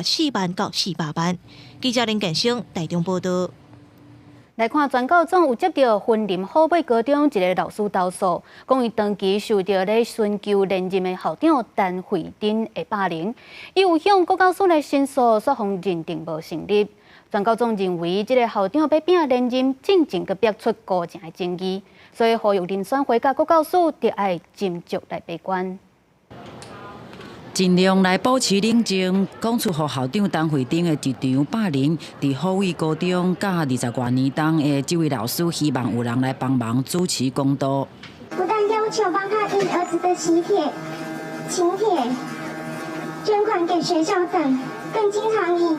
4萬到400萬。記者林建生台中報道。來看全教總有接著雲林虎尾高中一个老師投訴，講伊長期受著咧尋求連任的校長陳慧珍的霸凌，伊有向國教署來申訴，煞予認定無成立。全教總認為，這个校長欲拼連任，進前閣逼出高層的爭議，所以呼籲遴選會佮國教署得愛斟酌來把關。盡量來保持冷靜，講出予校長陳慧珍的職場霸凌，佇虎尾高中教20外年當的這位老師，希望有人來幫忙主持公道。不但要求幫他印兒子的喜帖、請帖、捐款給學校等，更經常以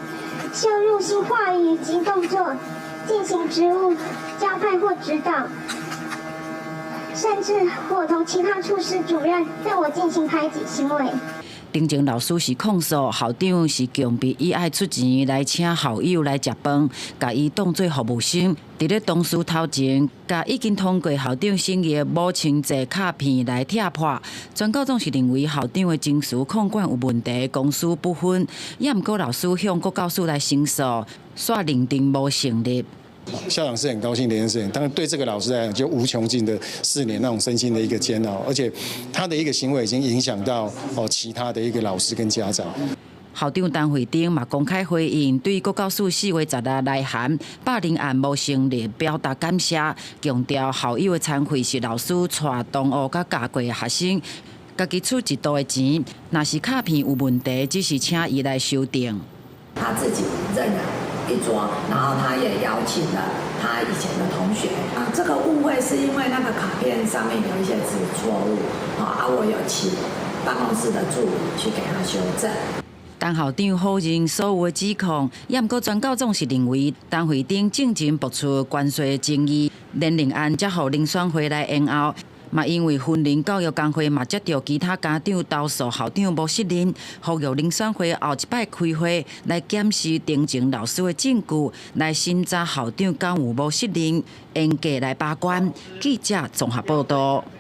羞辱性話語及動作進行職務交派或指導，甚至夥同其他處室主任對我進行排擠行為。頂前老師是控訴校長是強迫伊愛出錢來請校友來食飯，共伊當做服務生。佇咧同事頭前，共已經通過校長審議的母親節卡片來拆破。全教總是認為校長的情緒控管有問題，公私不分。也毋過老師向國教署來申訴，煞認定無成立。校長是很高興的一件事情，當然對這個老師來講，就無窮盡的4年那種身心的一個煎熬，而且他的一個行為已經影響到哦其他的一個老師跟家長。校長陳慧珍嘛公開回應，對國教署4月16來函霸凌案無成立，表達感謝，強調校友的餐費是老師帶同學佮教過的學生，家己出一度的錢，若是卡片有問題，只是請伊來修訂。他自己認了一桌，然後他也邀請了他以前的同學。啊，這個誤會是因為那個卡片上面有一些字錯誤，啊，我有請辦公室的助理去給他修正。陳校長否認所有的指控，也毋過全教總是認為陳慧珍進前爆出關稅爭議，連任案才予遴選會來延後。嘛，因為雲林教育工會嘛接著其他家長投訴校長無責任，呼籲遴選會後一擺開會來檢視頂前老師的證據，來審查校長敢有無責任，嚴格來把關。記者綜合報道。